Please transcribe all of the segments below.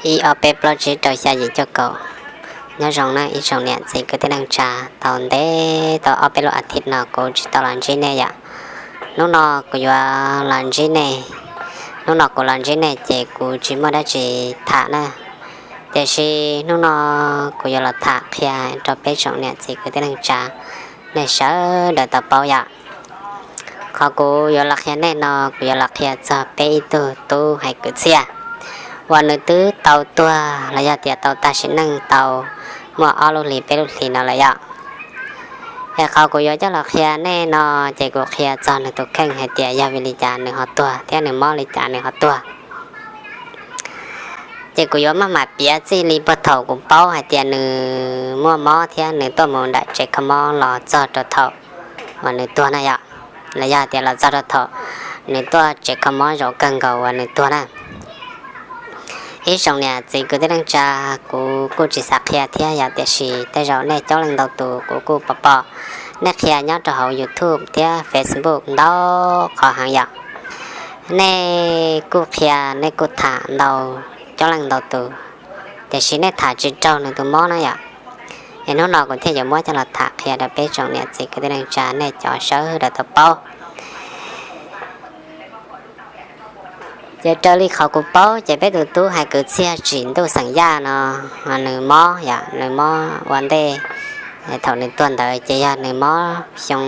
Ib ob peb plaub tsib rau xya yim cuaj kaum. Nyob zoo na ib tsoom niam txiv kwv tij neej tsa, tau ntev tau ob peb lub as thiv no kuv tsis tau los ntsib nej yom. Hnub no kuv yuav los ntsib nej, hnub no kuv los ntsib nej ces kuv tsis muaj dab tsi tham na. Tiam sis hnub no kuv yuav los tham qhia rau peb tsoom niam txiv kwv tij neej tsa, nej sawv daws tau paub yom. Qhov kuv yuav los qhia nej no, kuv yuav los qhia txog peb ib tug tub hais kwv txhiaj uas nws twb tau tuag los yog tias tau tag sim neej tau muaj ob lub hlis peb lub hlis no lawm yom. Es qhov kuv yuav coj los qhia nej no, ces kuv qhia txog nws tus kheej hais tias yog vim li cas nws ho tuag thiab nws mob li cas nws ho tuag. Ces kuv yuav maj mam piav txij li puag thaum kuv paub hais tias nws muaj mob thiab nws tuaj mus nram tsev kho mob los txog rau thaum uas nws tuag na yom, los yog tias los txog rau thaum nws tuaj tsev kho mob zaum kawg nkaus uas nws tuag na. Ib tsoom niam txiv kwv tij neej tsa, kuv kuj tsis xav qhia thiab yom, tiam sis tej zaum nej coob leej ntau tus kuv kuj pom pom nej qhia nyob rau hauv YouTube thiab Facebook ntau qhov heev yom. Nej kuj qhia, nej kuj tham ntau, coob leej ntau tus, tiam sis nej tham tsis raug nws tus mob na yom. Es hnub no kuv thiaj yuav muab coj los tham qhia rau peb tsoom niam txiv kwv tij neej tsa nej cov sawv daws tau paub. Ces raws li qhov kuv paub ces peb tus tub hais kwv txhiaj tsim ntuj xeem Yaj no, nws mob yom, nws mob ua ntej thaum nws tuag ntawd ces yog nws mob xyoo,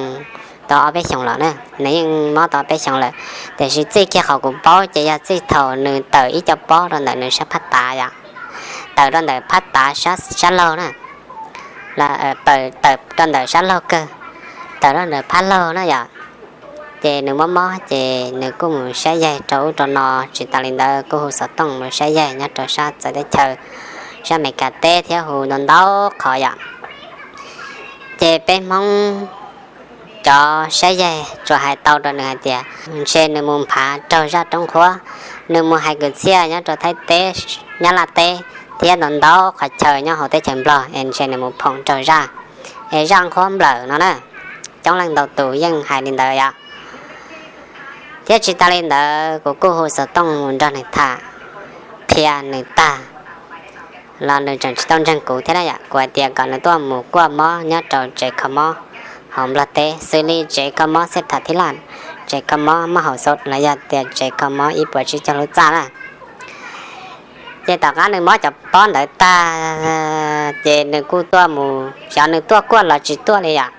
tau ob peb xyoos lawm na, nws yeej mob tau ob peb xyoos lawm. Tiam sis txij kiag qhov kuv paub ces yog txij thaum nws tawm ib co pob rau ntawm nws sab phab tav yom, tawm rau ntawm phab tav sab laug na, tawm rau ntawm sab laug kawg, tawm rau ntawm phab laug na yom. Ces nws mob mob ces nws kuj mus saib yaig rau ub rau no, tsis tas li ntawd kuj hu xov tooj mus saib yaig nyob rau sab txawv teb chaws, sab Amelikas teb thiab hu ntau ntau qhov yom. Ces peb Hmoob cov saib yaig tsuas hais tau rau nws hais tias ntshe nws mus nphav raug zaj roob qhuab, nws mus hais kwv txhiaj nyob rau Thaib teb, Nyab Laj teb thiab ntau ntau qhov chaw nyob hauv teb chaws Nplog es ntshe nws mus phoom raug zaj, es zaj qhuab nplawm no na. Coob leej ntau tus yeej hais li ntawd yom. Thiab tsis tas li ntawd kuv kuj hu xov tooj mus nrog nws tham, qhia nws tag los nws tseem tsis tau ntseeg kuv thiab na yom. Kuv hais tias kom nws tuaj mus kuaj mob nyob rau tsev kho mob hauv Nplog teb, xws li tsev kho mob Xej Tham Thib Laj, tsev kho mob Mab Haum Xauv los yog tias tsev kho mob Ib Puas Tsib Caug Lub Txaj na. Ces tom qab nws mob cov pob ntawd tag, ces nws kuj tuaj mus, xyov nws tuaj kuaj los tsis tuaj li yom.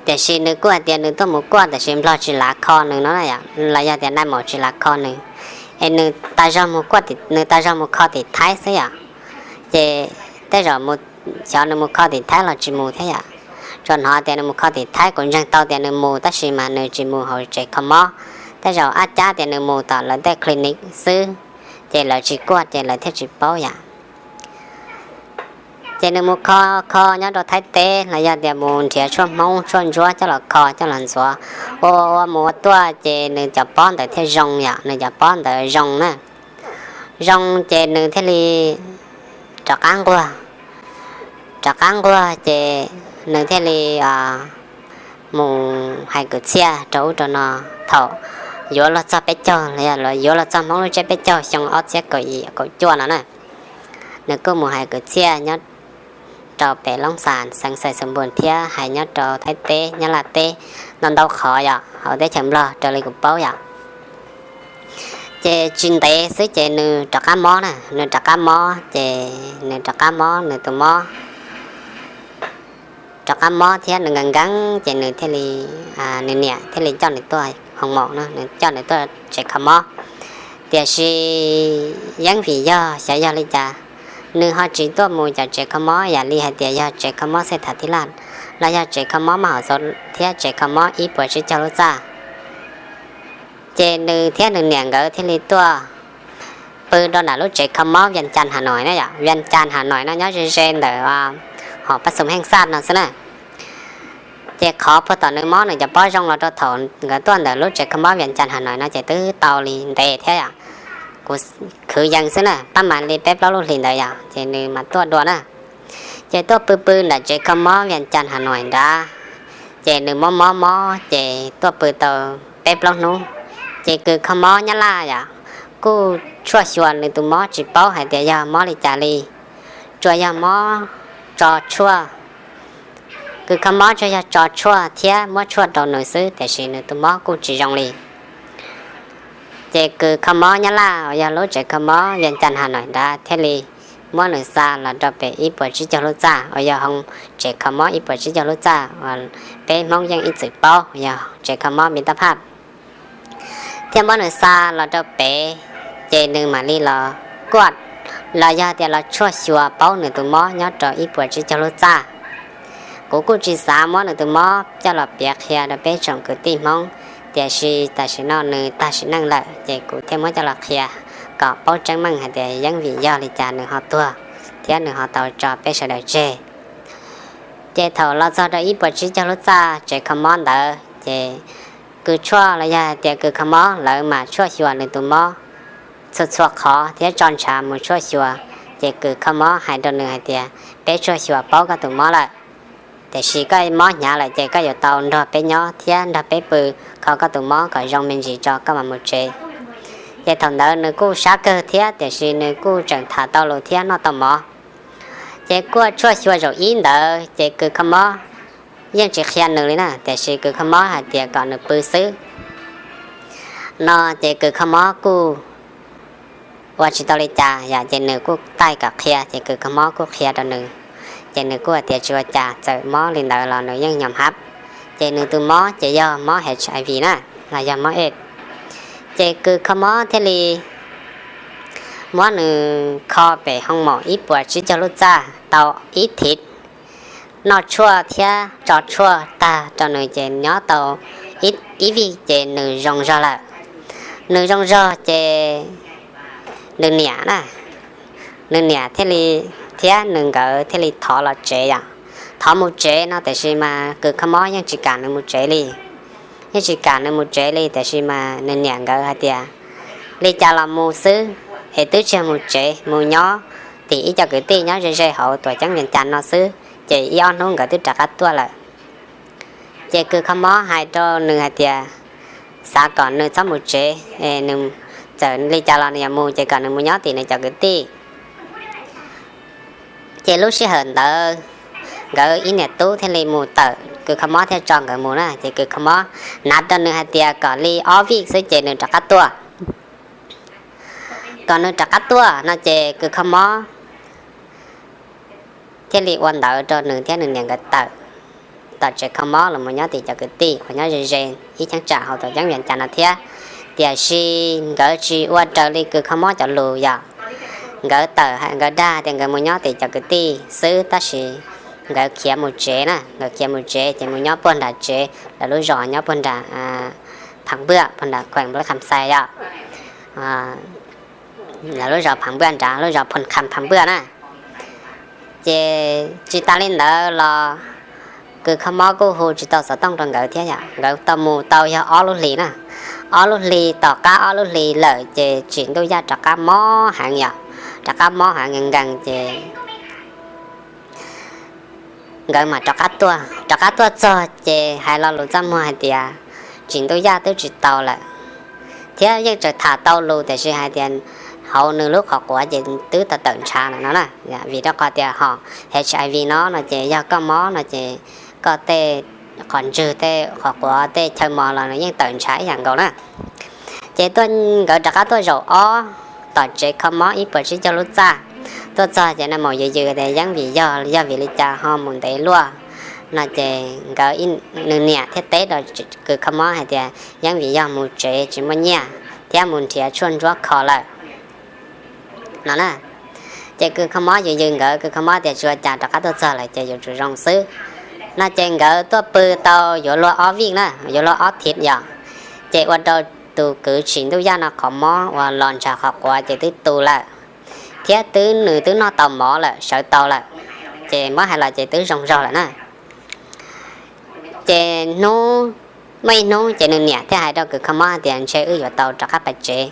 Tiam sis nws kuj hais tias nws tuaj mus kuaj tiam sis Nplog tsis lav kho nws no na yom, los yog tias nai maum tsis lav kho nws, es nws tas zog mus kuaj, nws tas zog mus kho tim Thaib xwb yom. Ces tej zaum xyov nws mus kho tim Thaib los tsis mus thiab yom. Tsuas hnov tias nws mus kho tim Thaib, kuv ntseeg tau tias nws mus tab sis mas nws tsis mus hauv tsev kho mob. Tej zaum ab cab tias nws mus tom lawv tej clinic xwb, ces lawv tsis kuaj ces lawv thiaj tsis paub yom. Ces nws mus kho, kho nyob rau Thaib teb los yog tias mus nrhiav tshuaj Hmoob tshuaj ntsuab coj los kho coj los ntxuav, ua ua mus ua tuaj ces nws cov pob ntawd thiaj zoo yom, nws cov pob ntawd zoo na. Zoo ces nws thiaj li rov qab nquag. Rov qab nquag ces nws thiaj li mus hais kwv txhiaj rau ub rau no. Thaum yuav luag txog peb caug los yog yuav luag txog Hmoob lub tsiab peb caug xyoo ob txhiab kaum yim kaum cuaj no na, nws kuj mus hais kwv txhiaj nyob rau pem Loob Xas xeev Xais Xus Npus thiab hais nyob rau Thaib teb, Nyab Laj teb, ntau ntau qhov yom, hauv teb chaws Nplog raws li kuv paub yom. Ces tsis ntev xwb ces nws rov qab mob na, nws rov qab mob ces nws rov qab mob nws tus mob, rov qab mob thiab nws nkees nkees ces nws thiaj li, nws niam thiaj li coj nws tuaj hoo maum no, nws coj nws tuaj tsev kho mob. Tiam sis yeej vim yog xyov yog li cas, nws ho tsis tuaj mus cov tsev kho mob yam li hais tias yog tsev kho mob Xej Tham Thib Laj los yog tsev kho mob Mab Haum Xauv thiab tsev kho mob Ib Puas Tsib Caug Lub Txaj. Ces nws thiab nws niam nkawd thiaj li tuaj pw rau nram lub tsev kho mob Vias Cas Has Nois na yom. Vias Cas Has Nois no nyob ze ze ntawm hom Paj Xum Heej Xaj no xwb na. Ces qhov puag tom nws mob nws cov pob zoo los rau thaum nkawd tuaj ntawm lub tsev kho mob Vias Cas Has Nois no ces twb tau li ntev thiab yom. Kuv khwv yees xwb na, pab mas li peb plaub lub hlis ntawd yom, ces nws mas tuaj dua na. Ces tuaj pw pw nram tsev kho mob Vias Cas Has Nois nrad, ces nws mob mob mob ces tuaj pw tau peb plaub hnub, ces kws kho mob Nyab Laj yom, kuj tshuaj xyuas nws tus mob tsis paub hais tias yog mob li cas li, tsuas yog mob tso tshuaj. Kws kho mob tsuas yog tso tshuaj thiab muab tshuaj rau nws xwb, tiam sis nws tus mob kuj tsis zoo li. Ces kws kho mob Nyab Laj uas yog lub tsev kho mob Vias Cas Has Nois nrad thiaj li muab nws xa los rau pem ib puas tsib caug lub txaj uas yog hoo tsev kho mob ib puas tsib caug lub txaj uas peb Hmoob yeej ib txwm paub yog tsev kho mob Npis Taj Phaj, thiab muab nws xa los rau pem, ces nws mam li los kuaj los yog tias los tshuaj xyuas paub nws tus mob nyob rau ib puas tsib caug lub txaj. Kuv kuj tsis xav muab nws tus mob coj los piav qhia rau peb tsoom kwv tij Hmoob, tiam sis tam sim no nws tag sim neej lawm ces kuv thiaj muab coj los qhia kom paub tseeb meej hais tias yeeb vim yog li cas nws ho tuag thiab nws ho tau tso peb sawv daws tseg. Ces thaum los txog rau ib puas tsib caug lub txaj tsev kho mob ntawd ces kws tshuaj los yog hais tias kws kho mob lawv mam tshuaj xyuas nws tus mob txhua txhua qhov thiab tso ntshav mus tshuaj xyuas. Ces kws kho mob hais rau nws hais tias, peb tshuaj xyuas paub koj tus mob lawm, tiam sis koj mob hnyav lawm ces koj yuav tau nrog peb nyob thiab nrog peb pw, kho koj tus mob kom zoo me ntsis tso koj mam mus tsev. Ces thaum ntawd nws kuj sab kawg thiab, tiam sis nws kuj tseem tham tau lus thiab noj tau mov. Ces kuj tshuaj xyuas zaum ib ntawd ces kws kho mob yeej tsis qhia nws li na, tiam sis kws kho mob hais tias kom nws pw xwb no, ces kws kho mob kuj ua tsis tau li cas yom, ces nws kuj taij kom qhia, ces kws kho mob kuj qhia rau nws. Ces nws kuj hais tias tsis ua cas, txawm mob li ntawd los nws yeej nyom hab. Ces nws tus mob ces yog mob HIV na, los yog mob AIDS. Ces kws kho mob thiaj li muab nws kho pem hoo maum ib puas tsib caug lub txaj tau ib thiv, noj tshuaj thiab tso tshuaj tag rau nws ces nyob tau ib vij ces nws zoo zog lawm. Nws zoo zog ces nws niam na, nws niam thiaj li, thiab nws nkawd thiaj li thov los tsev yom. Thov mus tsev no tiam sis mas kws kho mob yeej tsis kam nws mus tsev li. Yeej tsis kam nws mus tsev li, tiam sis mas nws niam nkawd hais tias, li cas los mus xwb, es twb tsis mus tsev, mus nyob tim ib co kwv tij nyob ze ze hauv tuam ceeb Vias Cas no xwb, ces ib ob hnub nkawd twb rov qab tuaj lawm. Ces kws kho mob hais rau nws hais tias, xav kom nws txhob mus tsev, nws, txawm li cas los nws yuav mus ces kom nws mus nyob tim nws cov kwv tij. Ces lub sij hawm ntawd nkawd ib niam tub thiaj li mus tawm, kws kho mob thiaj tso nkawd mus na, ces kws kho mob hnav rau nws hais tias kom li ob vij xwb ces nws rov qab tuaj. Kom nws rov qab tuaj no ces kws kho mob thiaj li ua ntawv rau nws thiab nws niam nkawd tawm tom tsev kho mob los mus nyob tim cov kwv tij uas nyob ze ze ib cheeb tsam hauv tuam ceeb Vias Cas no thiab. Tiam sis nkawd tsis ua raws li kws kho mob cov lus yom. Nkawd tawm, nkawd dag tias nkawd mus nyob tim cov kwv tij xwb, tab sis nkawd khiav mus tsev na, nkawd khiav mus tsev ces mus nyob puag nram tsev lawv lub zos nyob puag nram Pham Npaj, puag nram kheem Npab Kham Xais yom. Lawv lub zos Pham Npaj nrad, lub zos Phoo Kham Pham Npaj na. Ces tsis tas li ntawd los kws kho mob kuj hu tsis tau xov tooj rau nkawd thiab yom. Nkawd tau mus tau yog ob lub hlis na, ob lub hlis, tom qab ob lub hlis lawm ces Tsim Ntuj Yaj rov qab mob heev yom, rov qab mob heev nkees nkees ces nkawd mam rov qab tuaj. Rov qab tuaj txog ces hais lo lus txaj muag hais tias Tsim Ntuj Yaj twb tsis tau lawm, thiab yeej tseem tham tau lus tiam sis hais tias hauv nws lub qhov quav ces twb tau tawm ntshav lawm no na. Vim rau qhov tias hom HIV no no ces yog koj mob no ces koj tej qhov ntswg, tej qhov quav, tej chaw mos los nws yeej tawm ntshav ib yam nkaus na. Ces tuaj, nkawd rov qab tuaj zaum ob tom tsev kho mob ib puas tsib caug lub txaj. Tuaj txog ces nais maum yws yws tias yeeb vim yog, yog vim li cas ho mus ntev luaj no ces nkawd, nws niam thiaj teb rau kws kho mob hais tias yeeb vim yog mus tsev tsis muaj nyiaj thiab mus nrhiav tshuaj ntsuab kho lawm no na. Ces kws kho mob yws yws nkawd, kws kho mob tias tsis ua cas, rov qab tuaj txog lawm ces yuav tsum zoo xwb no ces nkawd tuaj pw tau yuav luag ob vij na, yuav luag ob thiv yom. Ces ua rau tus kwv Tsim Ntuj Yaj no qhov mob uas los ntshav qhov quav ces twb tu lawm, thiab twb, nws twb noj tau mov lawm, sawv tau lawm, ces muab hais los ces twb zoo zog lawm na. Ces hnub, muaj ib hnub ces nws niam thiaj hais rau kws kho mob hais tias ntshe wb yuav tau rov qab pais tsev.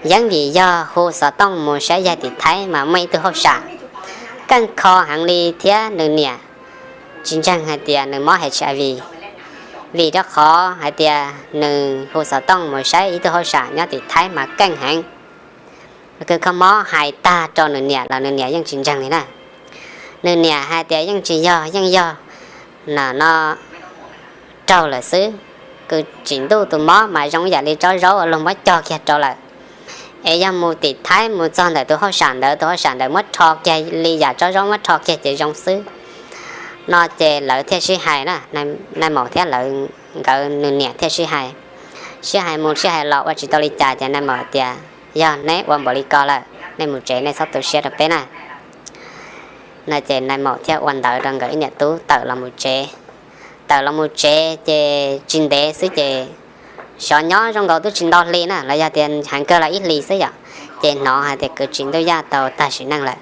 Yeeb vim yog hu xov tooj mus saib yaig tim Thaib mas muaj ib tug hauj sam keej kho heev li thiab nws niam tsis ntseeg hais tias nws mob HIV, vim rau qhov hais tias nws hu xov tooj mus saib ib tug hauj sam nyob tim Thaib mas keej heev. Kws kho mob hais tag rau nws niam los nws niam yeej tsis ntseeg li na. Nws niam hais tias yeej tsis yog, yeej yog no raug lawm xwb. Kws tsim ntuj tus mob mas zoo yam li tsob zaub uas luag muab cog kiag rau lawm. Es yog mus tim Thaib mus txog ntawm tus hauj sam ntawd, tus hauj sam ntawd muab rho kiag li yam tsob zaub muab rho kiag ces zoo xwb. No ces lawv thiaj sib hais na, nais maum thiab lawv, nkawd nws niam thiaj sib hais. Sib hais mus sib hais los ua tsis tau li cas ces nais maum tias, yog neb ua npaum li ko lawm, nej mus tsev, nej txhob tu siab rau peb na. No ces nais maum thiaj ua ntawv rau nkawd ib niam tub tawm los mus tsev. Tawm los mus tsev ces tsis ntev xwb ces xyov nyob zoo nkaus twb tsis ntau hli na, los yog tias heev kawg los ib hlis xwb yom, ces hnov hais tias kwv tsis ntuj yaj tau tag sim neej lawm.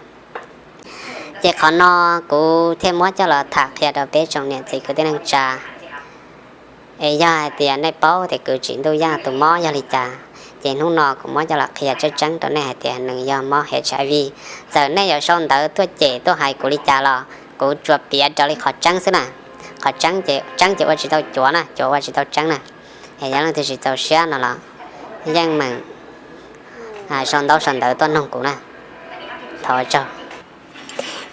Ces qhov no kuv thiaj muab coj los tham qhia rau peb tsoom niam txiv kwv tij neej tsa. Es yog hais tias nej paub tias kwv tsis ntuj yaj tus mob yog li cas, ces hnub no kuv muab coj los qhia tseeb tseeb rau nej hais tias nws yog mob HIV. Txawm nej yuav sau ntawv tuaj cem tuaj hais kuv li cas los kuv tsuas piav raws li qhov tseeb xwb na. Qhov tseeb ces tseeb ces ua tsis tau cuav na, cuav ua tsis tau tseeb na. Es yog leej twg tsis txaus siab no los yeej meem sau ntaub sau ntawv tuaj noog kuv na. Thov tsaug.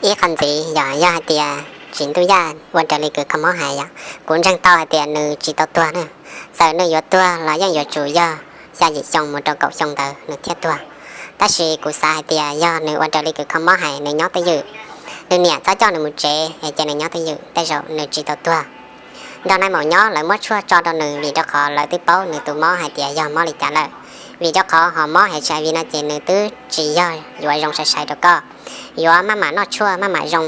Ib qho ntxiv yog, yog hais tias tsis ntuj yaj ua raws li kws kho mob hais yom, kuv ntseeg tau hais tias nws tsis tau tuag na. Txawm nws yuav tuag los yeej yuav tsum yog xya yim xyoo mus rau kaum xyoo ntawd nws thiaj tuag. Tab sis kuv xav hais tias yog nws ua raws li kws kho mob hais, nws nyob twj ywm, nws niam txhob coj nws mus tsev es cia nws nyob twj ywm, tej zaum nws tsis tau tuag. Nrog nais maum nyob, lawv muab tshuaj tso rau nws vim rau qhov lawv twb paub nws tus mob hais tias yog mob li cas lawm. Vim rau qhov ho mob HIV no ces nws twb tsis yog yuav zoo sai sai rau koj, yuav maj mam noj tshuaj maj mam zoo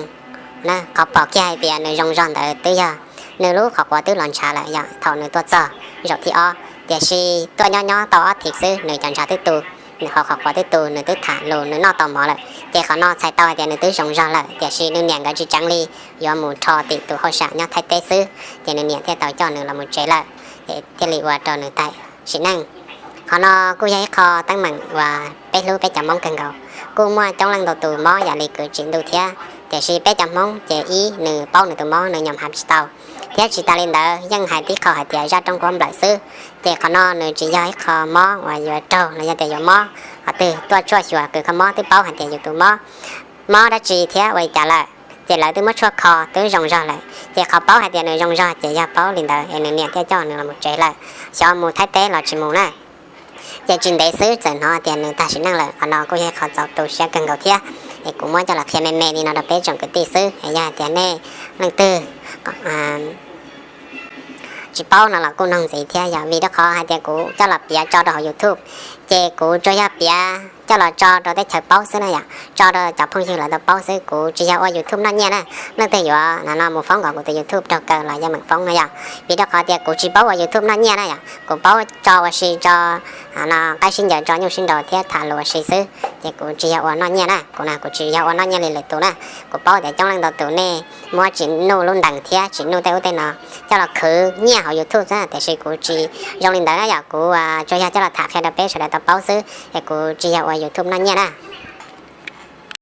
na. Qhov pom kiag hais tias nws zoo zog ntawd twb yog nws lub qhov quav twb los ntshav lawm yom, thaum nws tuaj txog zaum thib ob, tiam sis tuaj nyob nyob tau ob thiv xwb nws cov ntshav twb tu, nws qhov qhov quav twb tu, nws twb tham lus, nws noj tau mov lawm. Ces qhov no txhais tau hais tias nws twb zoo zog lawm, tiam sis nws niam nkawd tsis tseev li, yuav mus rho tim tus hauj sam nyob Thaib teb xwb, ces nws niam thiaj tau coj nws los mus tsev lawm, ces thiaj li ua rau nws tag sim neej. Qhov no kuj yog ib qho teeb meem uas peb hlub peb cov Hmoob kawg nkaus. Kuj muaj coob leej ntau tus mob yam li kwv tsis ntuj thiab, tiam sis peb cov Hmoob ces ib, nws paub nws tus mob nws nyom hav tsis tau, thiab tsis tas li ntawd yeej hais tib qho hais tias zaj roob kuab nplawm xwb. Ces qhov no nws tsis yog ib qho mob uas yuav raug los yog tias yuav mob qhov twg, tuaj tshuaj xyuas kws kho mob twb paub hais tias yus tus mob, mob dab tsi thiab ua li cas lawm, ces lawv twb muab tshuaj kho twb zoo zog lawm. Ces qhov paub hais tias nws zoo zog ces yog paub li ntawd es nws niam thiaj coj nws los mus tsev lawm, xyov mus Thaib teb los tsis mus na. Ces tsis ntev xwb txawm hnov tias nws tag sim neej lawm. Qhov no kuj yog ib qho txaus tu siab kawg nkaus thiab, es kuv muab coj los qhia me me li no rau peb tsoom kwv tij xwb. Yog hais tias nej leej twg tsis paub no los kuj noog ntxiv thiab yom, vim rau qhov hais tias kuv coj los piav tso rau hauv YouTube, ces kuv tsuas yog piav coj los tso rau teb chaws paub xwb na yom, tso rau cov phooj ywg lawv tau paub xwb, kuv tsis yog ua YouTube noj nyiaj na. Leej twg yuav no no mus foob kom kuv tus YouTube raug kaw los yeej meem foob no yom, vim rau qhov tias kuv tsis paub ua YouTube noj nyiaj na yom, kuv paub tso ua si tso, no qaib sib ncaws tso nyuj sib nraus thiab tham lus ua si xwb, ces kuv tsis yog ua noj nyiaj na. Kuv no kuv tsis yog ua noj nyiaj li lwm tus na. Kuv paub tias coob leej ntau tus nej muab Tsim Nuj lub ntees thiab Tsim Nuj tej ub tej no coj los khwv nyiaj hauv YouTube xwb, tiam sis kuv tsis zoo li ntawd na yom. Kuv tsuas yog coj los tham qhia rau peb sawv daws tau paub xwb, es kuv tsis yog ua YouTube noj nyiaj na.